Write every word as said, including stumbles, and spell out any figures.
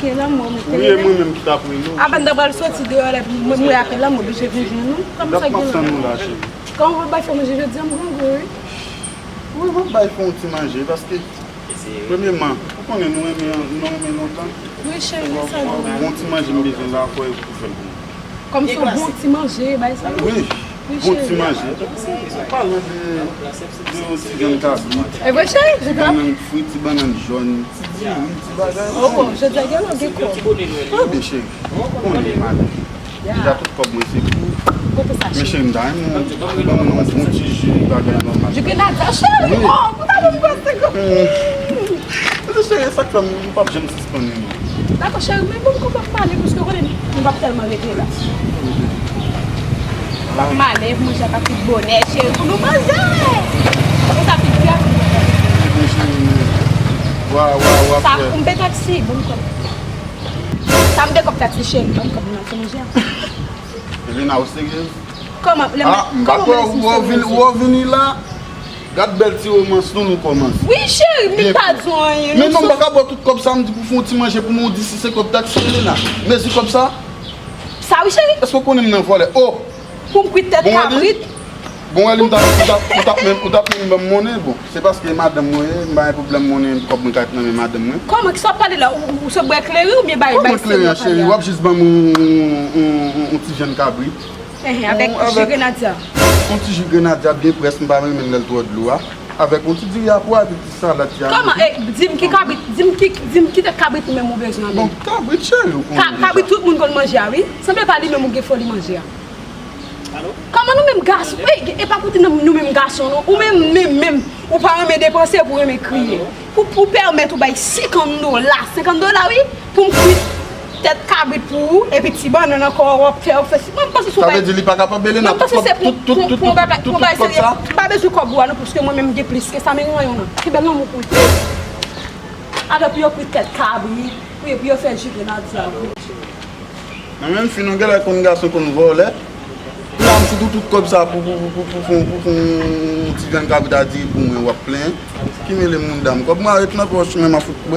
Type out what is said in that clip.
Ke lanmò, mwen te Wi, e mwen menm ki t ap rele w. Avan n ta pral soti deyò la, epi mwen, mwen apèl la, mwen oblije vin jwenn ou. Kòman sa gen la? M ap tann ou la, cheri. Kòman w pral bay fè manje jodi a, m grangou, wi. Wi, m ap bay fè yon ti manje, paske, premyèman, ou konnen nou renmen, nou renmen lontan. Wi, cheri, sa bon. Yon ti manje m bezwen la, fò e pou fè l pou mwen. Kòm se yon bon ti manje, bay sa. Wi, bon ti manje. Ou pale de, de yon ti grenn kabrit. E vre, cheri? Ti bannann fri, ti bannann jòn, ti diri, ti bagay. Oh, jodi a gen lò, gen kòb. Trè byen, cheri. Ou konnen, madanm. Deja tout kòb mwen se pou ou. Men cheri, m ta renmen ou ban mwen yon bon ti ji bagay nòmal. Ji grenadya, cheri? Wi. Oh, ou ta ban m pase kòb. Cheri, sa k fè m p ap janm sispann renmen w. Dakò, cheri, men bon, m kontan pale, paske w konnen m p ap tèlman rete la. M ap male, manje a pa fit bonè, cheri, pou nou manje. Konsa fit byen. Ebyen, cheri, wa, wa, wa, sa, frè. M peye taksi, bon, m konn. Sa m de kòb taksi, cheri, ban m kòb nan fè manje a. Elena, ou seryez? Kòman? Lè m, ah, m pa kwè ou vini, ou vini la. Gad bèl ti romans nou, nou kòmanse. Wi, cheri, m pa di w anyen. Men non, m pa ka ba w tout kòb sa, m di pou fè yon ti manje pou mwen, ou di si se kòb taksi, Elena. Mezi kòb sa. Sa wi, cheri. Èske w konnen m nan vòlè? Oh! Pou m kwit tèt kabrit. Bon, Wally, m t ap, m t ap, m t ap menm, ou t ap menm ban m monnen, bon. Se paske madanm mwen ye, m pa gen pwoblèm monnen, kòb mwen ka ret nan men madanm mwen. Kòman, kisa w ap pale la? Ou, ou se bwè kleren oubyen bay, bay kleren, cheri? W ap jis ban m yon, yon, yon, yon ti vyann kabrit. Ehn, avèk ji grenadya. Yon ti ji grenadya byen près, m pa renmen lè l twò dlo a. Avèk yon ti diri a pwa epi ti salad ti a. Kòman? E, di m ki kabrit, di m ki, di m ki tèt kabrit ou menm ou bezwen an menm. Bon, kabrit cheri ou konnen deja. Kabrit tout moun konn manje a, wi. Sanble pa li menm ou gen foli manje a. Kòman nou menm gason, e, e pa pou di nou, nou menm gason non, ou menm, menm, menm, ou pa renmen depanse pou renmen kriye. Pou, pou pèmèt ou bay senkant dola, senkant dola wi, pou m kwit tèt kabrit pou ou, epi ti bannann ankò w ap fè, w ap fè, mwen panse se yon bagay. Sa vle di li pa kapab, Elena, tout kòb, tout, tout, tout, tout, tout kòb sa? M pa bezwen kòb ou a non, paske mwen menm m gen plis ke sa, men yon yon non. Ki bèl lanmou pou ou. Atò pou yo kwit tèt kabrit, pou yo, pou yo fè ji grenadya pou ou. Nan menm fi nou genlè konn gason konn vòlè. Pou la m fout ou tout kòb sa pou, pou, pou, pou, pou, pou, pou fè yon ti grenn kabrit a diri pou mwen, w ap plenyen. Ki mele mouda m. Kòb mwen a ret nan pòch mwen, m a fout